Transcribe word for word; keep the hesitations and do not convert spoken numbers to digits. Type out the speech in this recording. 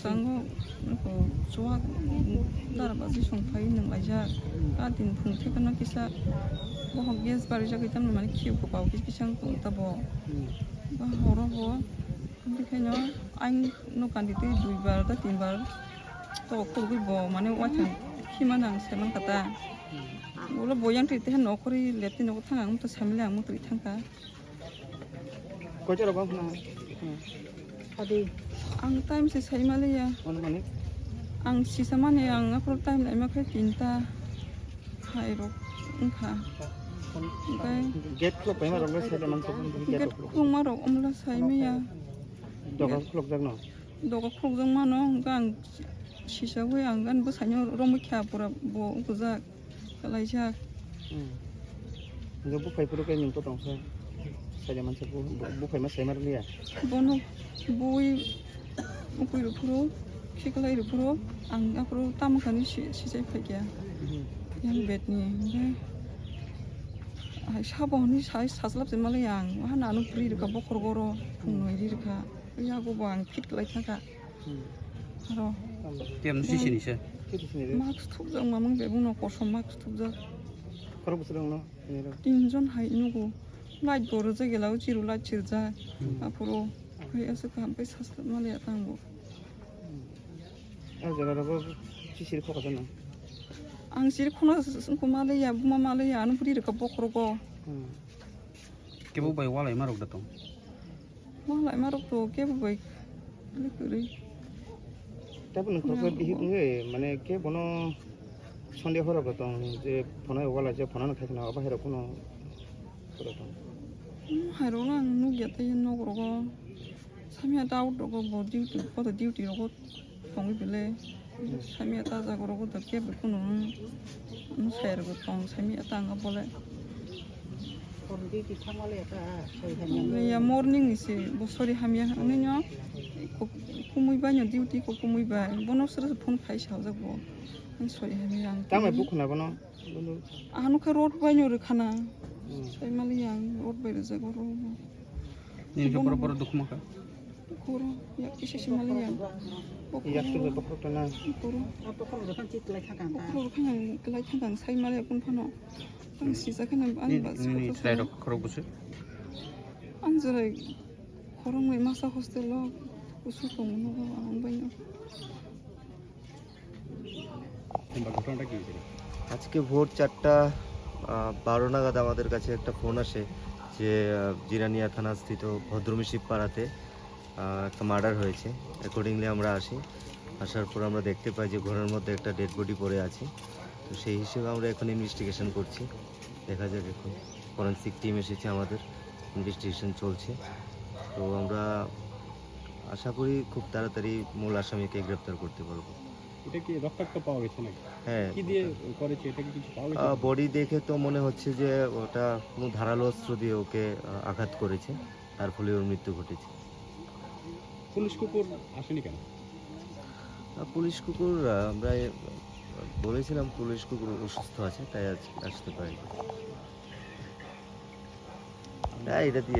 Tango, nokho chuwak dara baji song phai nwng laijak. A din phung thekno kisa bohok gas barijak, tamni mani khiyok kwpao kisa kisa wng tong tabo. Hmm. Ba horo bo, bikhaino ang no kandi twi dui bar da tin bar to khulgwi bo mane waithang khima nang se man kata. Hmm. Ulo bo yang twi tehen nokhori lepti nogo thang ang to samile ang mutwi thangka. Koicharo bang khna? Adi. Ang time se sai maliya. Ano mani? Ang sisa mani ang aphuru time laima khai tinta. Hai rok wngkha. Oke. Gate khulok paima rok le sai man sok. Gate khulok ma rok omla sai maya. Doga khulok jak no? Doga khulok jak mano, hwnkhe ang sisa wi ang gan bwsaino romwi kha pura bo ukujak. Kalaijak. Hmm. Hwnkhe buphai phuru khe nwng to tongsa. Saida mansa bu-, bu-, buphai ma saima rwliya. Bono bui ukui rwphuru, khiklai rwphuru, ang aphuru tamo khani si-, sijai phaikya. Hmm. Yang bed ni, hwnkhe hai sabo hwnwi sai saslap se malai ang, hano ano bwrwi rwkha bokhorok oro, phung noi ri rwkha. Yago bo ang fit lai thangkha. Hmm. Aro. Tamo. Tiyam sisini se. Sisini re. Mask thupjak mamung bebung no kosom mask thupjak. Khorok bwswk wngno? Tinjon hai nugo. Light bo rwjak gela o chiru light chirjak. Hmm. Aphuru. Hai aswk kaham khe saswk maliya tang bo. Hmm. O jaga rogo sisiri khokha jana. Ang siri khona sungkho maliya, buma maliya, ano bwrwi rwkha bokhorogo. Hmm. Kebo bai walai ma rok da tong. Walai ma rok to kebo bai kwrwi kwrwi. Tabuk nung khoroksa bihik wngwi, mane, khe bono sonde horo bo tong, je phone walai je phone no khai khna, obo hai rok kuno horo tong. Hmm, hai rok no ang nukya tei nok rogo. Samya ta out rogo bo duty, koto duty rogo. Tongwi belai. Samya ta jaga rogo da kebo kuno wng, wng sai rogo tong, samya ta wng bole. Ya morning ni se bo sori hamya wngwi no, ko-, kumui bai no duty ko kumui bai. Bono sero se phone khai sa jak bo. Wng sori hamya ang. Tamo bukhuna bono? Ano khe road bai no rwkhana. Hmm. Sai mali yang road bai rwjak oro. Nini khe borok borok dukhu mankha. Kuro, ya kisa sima le yang. Yak tu bokhorok tana. Kuro. Bokhorok rwkha ang kwlai thangkha ang sai male kun phano. Ang sijak khana ang ba. Nini chwrai rok khorok bwswk? Ang jerai khoroknwi masa hostel o bwswk tongmano ang bai no. আজকে ভোর চারটা, আহ, বারো নাগাদ আমাদের কাছে একটা ফোন আসে যে, আহ, জিরানিয়া থানাস্থিত ভদ্রমী শিবপাড়াতে, আহ, একটা মার্ডার হয়েছে। অ্যাকর্ডিংলি আমরা আসি, আসার পর আমরা দেখতে পাই যে ঘরের মধ্যে একটা ডেড বডি পড়ে আছে। তো সেই হিসেবে আমরা এখন ইনভেস্টিগেশন করছি, দেখা যাক এখন ফরেন্সিক টিম এসেছে, আমাদের ইনভেস্টিগেশন চলছে। তো আমরা আশা করি খুব তাড়াতাড়ি মূল আসামিকে গ্রেপ্তার করতে পারবো। এটা কি রক্তাক্ত পাওয়া গেছে নাকি? হ্যাঁ, কি দিয়ে ওটা করেছে, এটা কি কিছু পাওয়া গেছে? আহ, বডি দেখে তো মনে হচ্ছে যে ওটা কোনো ধারালো অস্ত্র দিয়ে ওকে, আহ, আঘাত করেছে, তার ফলে ওর মৃত্যু ঘটেছে। পুলিশ কুকুর আসেনি কেন? আহ, পুলিশ কুকুর, আহ, আমরা, আহ, বলেছিলাম পুলিশ কুকুর অসুস্থ আছে, তাই আজ আসতে পারেনি। না, এটা দিয়ে